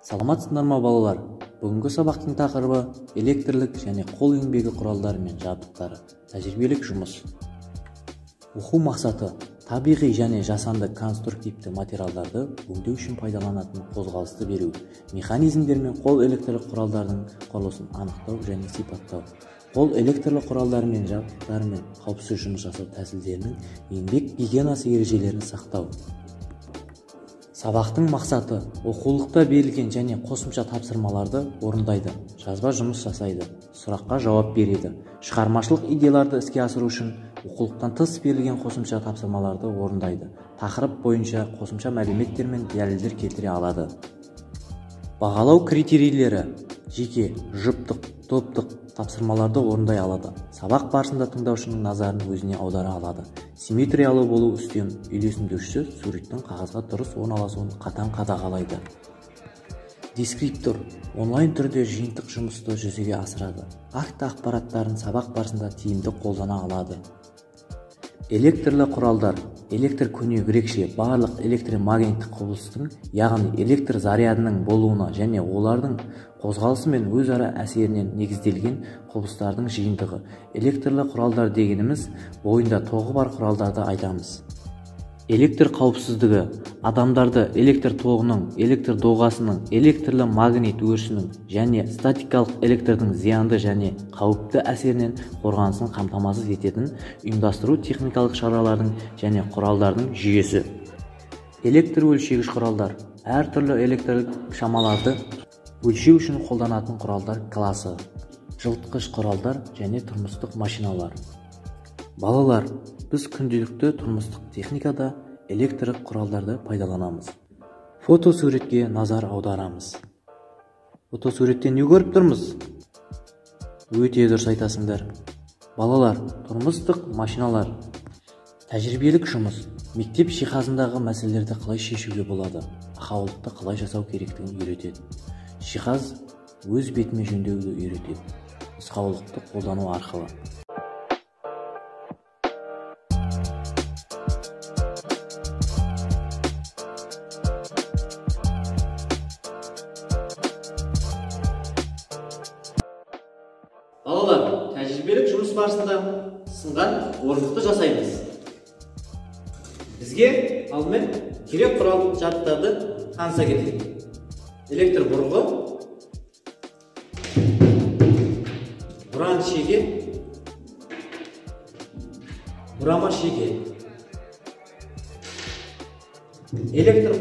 Саламатсыздар ма, балалар? Бүгінгі сабақтың тақырыбы электрлік және қол еңбегі құралдары мен жабдықтары. Тәжірибелік жұмыс. Оқу мақсаты: табиғи және жасанды конструктивті материалдарды өңдеу үшін пайдаланатын қозғалысты беру, механизмдер мен қол электрлік құралдардың құрылысын анықтау және сипаттау, қол электрлік құралдары мен жабдықтарымен қауіпсіз жұмыс жасау тәсілдерінің еңбек гигиенасы ережелерін сақтау. Сабақтың мақсаты: оқулықта берілген және қосымша тапсырмаларды орындайды, жазба жұмыс жасайды, сұраққа жауап береді, шығармашылық идеяларды іске асыру үшін оқулықтан тыс берілген қосымша тапсырмаларды орындайды, тақырып бойынша қосымша мәліметтер мен дәлелдер келтіре алады. Бағалау критерийлері: жеке, жұптық, топтық тапсырмаларды орындай алады, сабақ барысында тыңдаушының назарын өзіне аудара алады, симметриялы болу үстем, үйлесімдеушісі суреттің қағазға дұрыс орналасуын қатаң қадағалайды. Дескриптор онлайн түрде жиынтық жұмысты жүзеге асырады, акт ақпараттарын сабақ барысында тиімді қолдана алады. Электрлі құралдар. Электр көне грекше барлық электромагниттік құбылыстың, яғни электр зарядының болуына және олардың қозғалысы мен өзара әсерінен негізделген құбылыстардың жиынтығы. Электрлі құралдар дегеніміз бойында тоғы бар құралдарды айтамыз. Электр қауіпсіздігі адамдарды электр тоғының, электр доғасының, электрлі магнит өрісінің және статикалық электрдің зиянды және қауіпті әсерінен қорғанысын қамтамасыз ететін ұйымдастыру техникалық шаралардың және құралдардың жүйесі. Электр өлшегіш құралдар әртүрлі электрлік шамаларды өлшеу үшін қолданатын құралдар класы, жылытқыш құралдар және тұрмыстық машиналар. Балалар, біз күнделікті тұрмыстық техникада электрлік құралдарды пайдаланамыз. Фотосуретке назар аударамыз. Фотосуреттен не көріп тұрмыз? Өте дұрыс айтасыңдар. Балалар, тұрмыстық машиналар. Тәжірибелік жұмыс. Мектеп жиһазындағы мәселелерді қалай шешуге болады, ақаулықты қалай жасау керектігін үйретеді. Жиһаз өз бетімен жөндеуді үйретеді. Нұсқаулықты қолдану арқылы. Балалар, тәжірибелік жұмыс барысында сынған орындықты жасаймыз. Бізге алдымен керек құрал жабдықтарды таныса кетейік. Электр бұрғы, бұран шеге, бұрама шеге, электр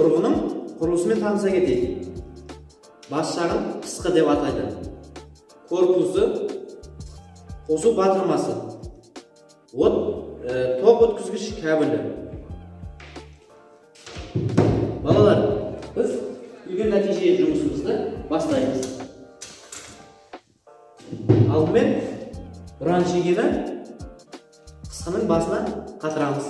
бұрғының құрылысымен таныса кетейік. Бас жағын қысқы деп атайды. Корпусы, қосу батырмасы, тоқ өткізгіш кабелі. Балалар, біз үйген нәтиже жұмысымызды бастаймыз. Алдымен бұран шегені қысқының басына қатырамыз.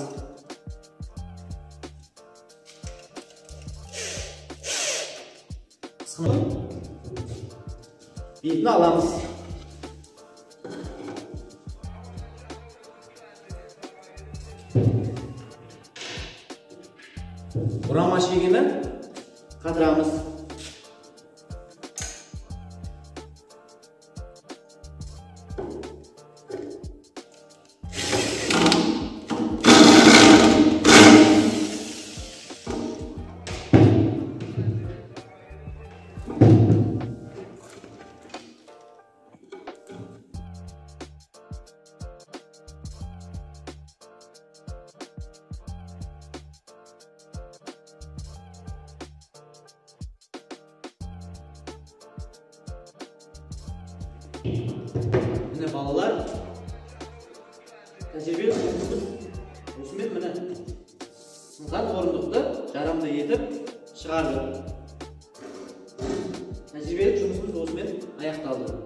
Қысқының бетін аламыз. Бұрама шегені қатырамыз. Міне балалар, тәжірибелік жұмысымыз осымен міне сынған орындықты жарамды етіп шығарды. Тәжірибелік жұмысымыз осымен аяқталды.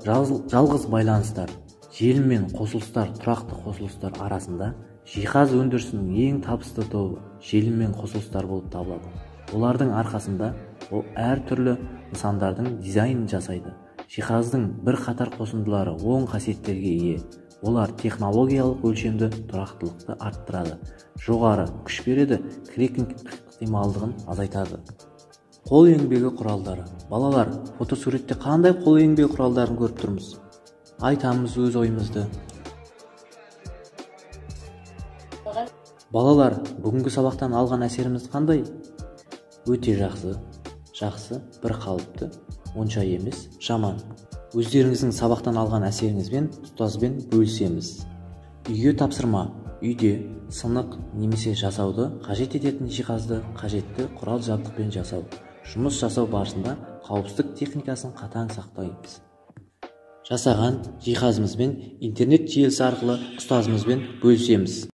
Жалғыз байланыстар, желім мен қосылыстар, тұрақты қосылыстар арасында жиһаз өндірісінің ең табысты тобы желім мен қосылыстар болып табылады. Олардың арқасында ол әртүрлі нысандардың дизайнын жасайды. Жиһаздың бір қатар қосындылары оң қасиеттерге ие. Олар технологиялық өлшемді тұрақтылықты арттырады, жоғары күш береді, крекинг ықтималдығын азайтады. Қол еңбегі құралдары. Балалар, фотосуретте қандай қол еңбегі құралдарын көріп тұрмыз? Айтамыз өз ойымызды. Балалар, бүгінгі сабақтан алған әсеріміз қандай? Өте жақсы, жақсы, бір қалыпты, онша емес, жаман. Өздеріңіздің сабақтан алған әсеріңізбен ұстазбен бөлісеміз. Үйге тапсырма. Үйде сынық немесе жасауды қажет ететін жиһазды қажетті құрал-жабдықпен жасау. Жұмыс жасау барысында қауіпсіздік техникасын қатаң сақтаймыз. Жасаған жиһазымызбен интернет желісі арқылы ұстазымызбен бөлісеміз.